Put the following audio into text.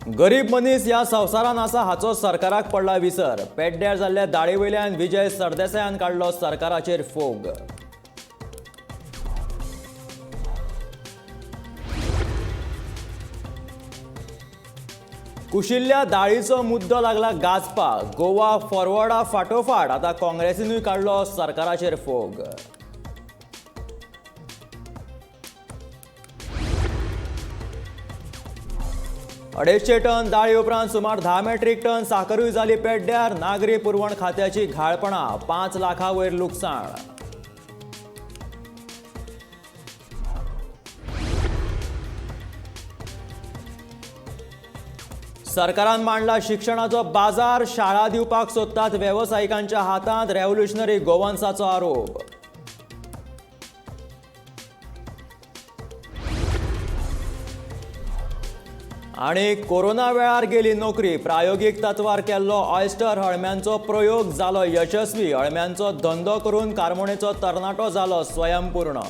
गरीब मनीस ह्या संवसारान आसा हाचो सरकाराक पडला विसर. पेड्ड्यार जाल्ल्या दाळी वयल्यान विजय सरदेसायान काडलो सरकाराचेर फोग. कुशिल्ल्या दाळीचो मुद्दो लागला गाजपाक. गोवा फॉरवर्डा फाटोफाट आतां काँग्रेसीनूय काडलो सरकाराचेर फोग. 250 टन दाळी उपरांत सुमार 10 मेट्रीक टन साकरूय जाली पेड्ड्यार. नागरी पुरवण खात्याची घाळपणां, 5 लाखां वयर लुकसाण. सरकारान मांडला शिक्षणाचो बाजार, शाळा दिवपाक सोदतात वेवसायिकांच्या हातांत, रेव्होल्युशनरी गोवन्साचो आरोप. आनी कोरोना वेळार गेली नोकरी, प्रायोगीक तत्वार केल्लो ऑयस्टर अळम्यांचो प्रयोग जालो यशस्वी. अळम्यांचो धंदो करून कारमोणेचो तरणाटो जालो स्वयंपूर्ण.